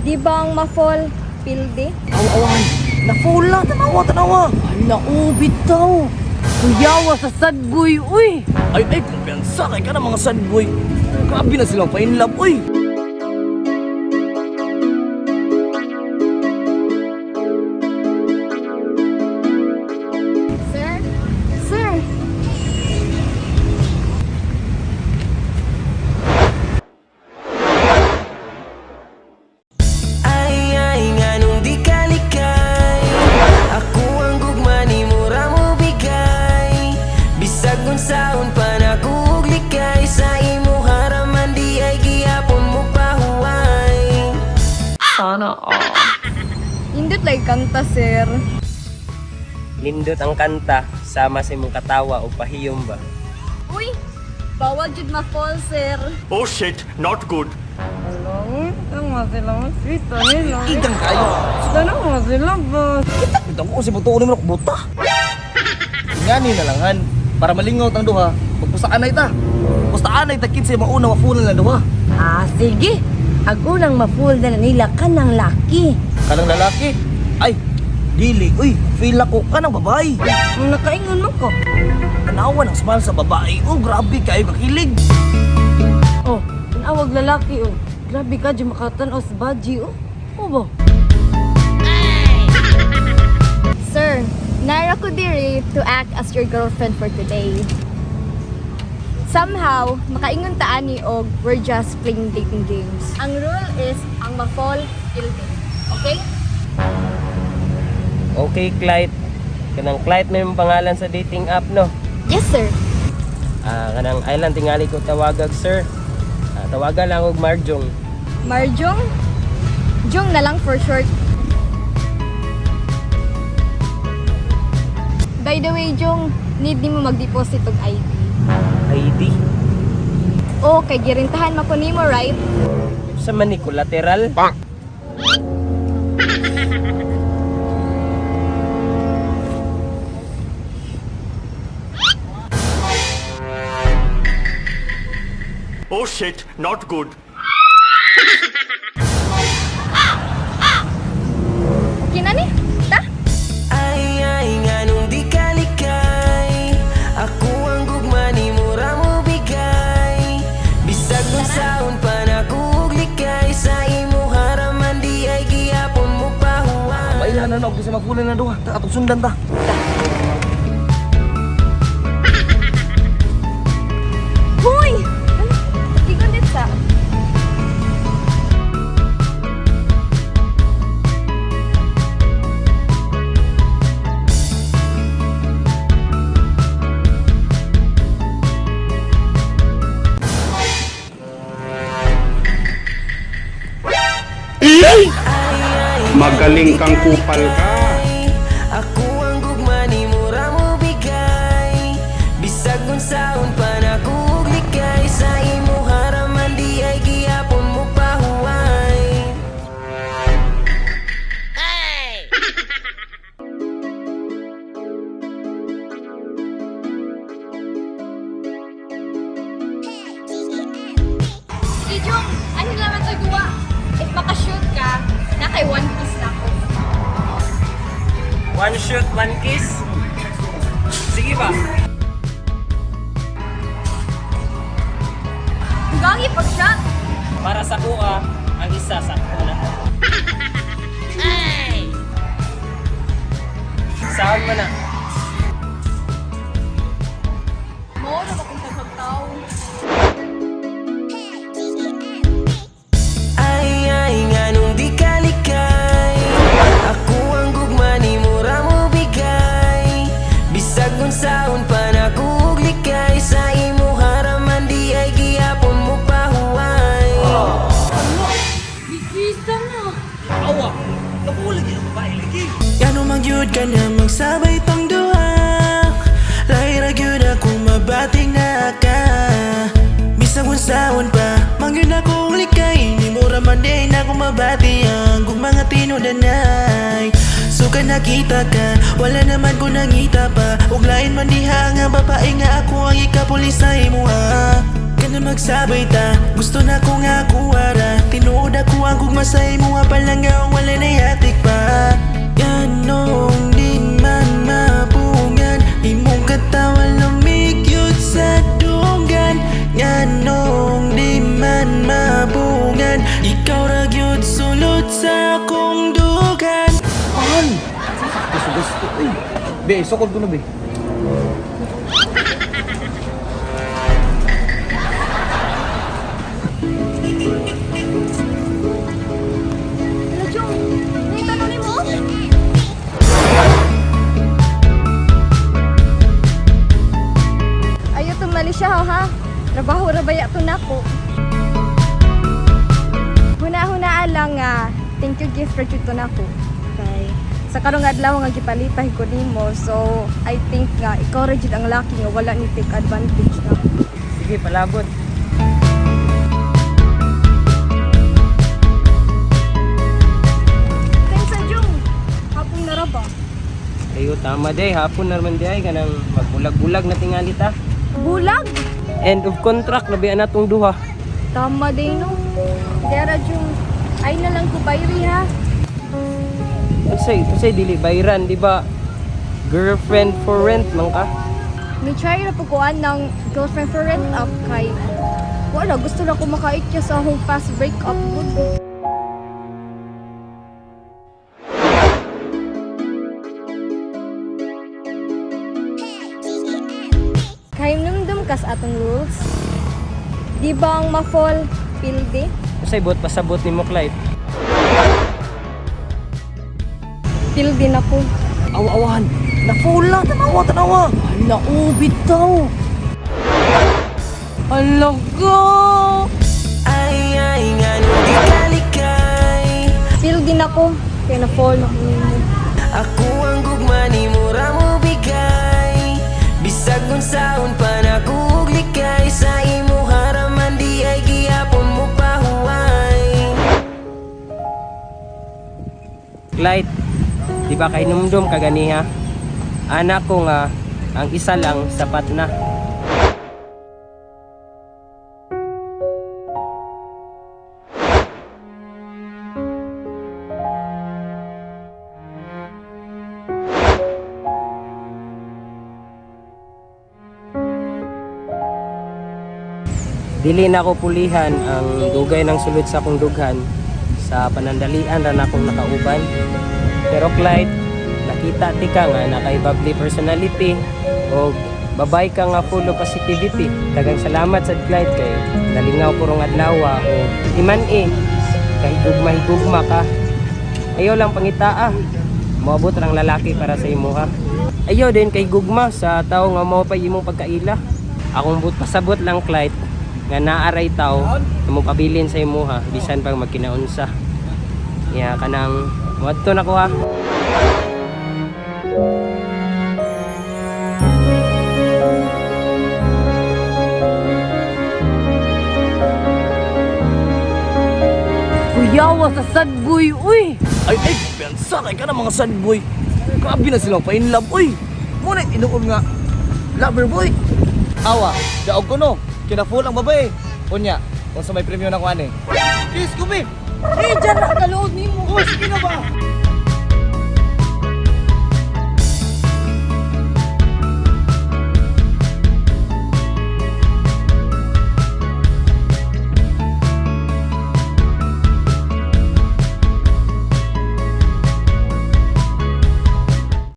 Di ba ang ma-fall? Pildi? Aw-awan. Nafula, tanawa, tanawa. Ala, oh, bitaw. Kuyawa sa sad boy, uy. Ay, ay, kumpiyansa kay ka na mga sad boy. Grabe na silang pa-in love, uy. Sir? Sir! Ay ay nganong di ka likay? Ako ang gugma nimo ra mo bigay. Bisag unsaon pa nako og likay, sa imo haraman di ay gihapon mo pahuway. Sana all. Indot like kanta, sir. Nindot ang kanta, sama sa imong katawa o pahiyom ba? Uy! Bawal jud ma-fall, sir. Oh shit, not good. Igang kayo. Kita kita ko kasi buto mo buta. Ngani na lang han. Para malingaw tang duha, magpusaan na ita. Pustaan na ita kids mauna mafula na duha. Ah, sige. Ang unang ma-full na nila kanang laki. Kanang lalaki. Ay, dili. Uy, feel ako kanang babae. Ang nakaingon man ko. Tanawa ng smile sa babae. Oh, grabe kayo kakilig. Oh, tinawag lalaki, oh. Grabe ka, di makatanaw sa baji, oh. Oh ba? Sir, nara ko diri to act as your girlfriend for today. Somehow, makaingon ta ani og we're just playing dating games. Ang rule is ang ma-fall guilty. Okay? Okay, Clyde. Kanang Clyde may imong pangalan sa dating app, no? Yes, sir. Ah, kanang island tingali ko tawagag, sir. Ah, tawagan lang og Marjong. Marjong? Jong na lang for short. By the way, Jong, need nimo mag-deposit og ID. ID. Oh, kay girintahan man ko nimo, right? Sa man ni collateral. Oh shit, not good. Okay na ni? Ta? Ay ay nganong di ka likay? Ako ang gugma nimo ra mo bigay. Bisag unsaon pa nako og likay, sa imo haraman di ay gihapon mo pahuway. Mailan na na, kasi mafula na duha. Ta, atong sundan ta. Hoy! Ingon dit sa. Magaling kang kupal ka. Ako ang gugma nimo ra mo bigay. Bisag unsaon pa nako og likay, sa imo haraman di ay gihapon mo pahuway. Sige, Jong, ano naman ito gawa? If makashoot ka, na kay one kiss na ako. One shoot, one kiss. Sige ba? Dugangi pag-shot! Para sa kuha, ang isa sakto na. Saan mo na? Mo na akong pagpagtao. Ay ay nganong di ka likay? Ako ang gugma nimo ra mo bigay. Bisag unsaon pa nako og likay, sa imo haraman di ay gihapon mo pahuway. Bigisa na. Awa, nafula gyud ang babae lagi. Gano man gyud ka na magsabay tong duha, Lahi ra gyud akong mabating na ka. Bisag unsaon pa, mangyud akong likay, nimo ra man din akong mabati ang kung mga tinudanay. Suka nakita ka, wala naman ko nangita pa. Ug lain man diha nga babae nga ako ang ikapulis sa imuha. Kana magsabay ta, gusto na ko nga kuwara. Tinuod ako ang gugma sa imo nga palangga, wala na yatik pa. Ganong di man mapungan, imong katawa lumigyot sa dunggan. Nganong di man mapungan, ikaw ra gyud sulod sa akong dugan. Mahal! Gusto gusto. Uy! Be, sukod ko na be. Hello, Jong. May tanong nimo? Ayo tumali siya ha. Trabaho ra baya to nako. Huna-hunaan lang nga thank you gift ra jud to nako. Kay sa karong adlaw nga gipalipay ko nimo, so I think nga ikaw ra jud ang lucky nga wala ni take advantage na. Sige, palabot. Thanks sa Jong. Hapon na ra ba? Ayo, tama day. Hapon na naman day. Kanang magbulag-bulag na tingali ta. Bulag. End of contract, labi na tong duha. Tama din no. Dera Jong. Ay na lang ko bayri ha. Unsay dili bayran, di ba? Girlfriend for rent man ka. Ni try ra pagkuan ng girlfriend for rent up kay wala gusto na ko makaitya sa akong past breakup ko. Kay numdum kas atong rules. Di ba ang ma-fall pildi? Unsay buot pasabot nimo, Clyde? Pildi na ko. Awa-awahan! Nafula! Tanawa! Tanawa! Hala, oh, bitaw. Hala ka. Ay ay nganong di ka likay. Pildi na ko. Kaya na-fall ako nimo. Ako ang gugma ni mura mo bigay. Bisag unsaon pa na kuog likay, sa imo haraman di ay gihapon mo pahuway. Clyde, di ba kay numdum kaganiha? Anak ko nga, ang isa lang sapat na. Dili na ko pulihan ang dugay ng sulod sa akong dughan sa panandalian ra na akong nakauban. Pero Clyde, nakita ti ka nga nakaibabli personality o babay ka nga full of positivity. Daghang salamat sa Clyde kay nalingaw ko rong adlaw o iman eh kahigugma-higugma ka. Ayaw lang pangitaa. Moabot rang lalaki para sa imuha. Ayaw din kay gugma sa tao nga mao pa imong pagkaila. Akong but pasabot lang Clyde nga naaray tao nga mopabilin sa imuha bisan pag magkinaunsa. Ya kanang moadto na ko ha. Kuyawa sa sad boy, uy. Ay, ay! Piyansa kay ka na mga sad boy! Grabe na silang pa-in love, uy! Ngunit inuon nga, lover boy! Awa, daog ko no! Kina-full ang babae! Unya, kung sa may premyo na kuan eh. Kiss ko, babe! Eh, dyan na, kaluod nimo. Oh, sige na ba?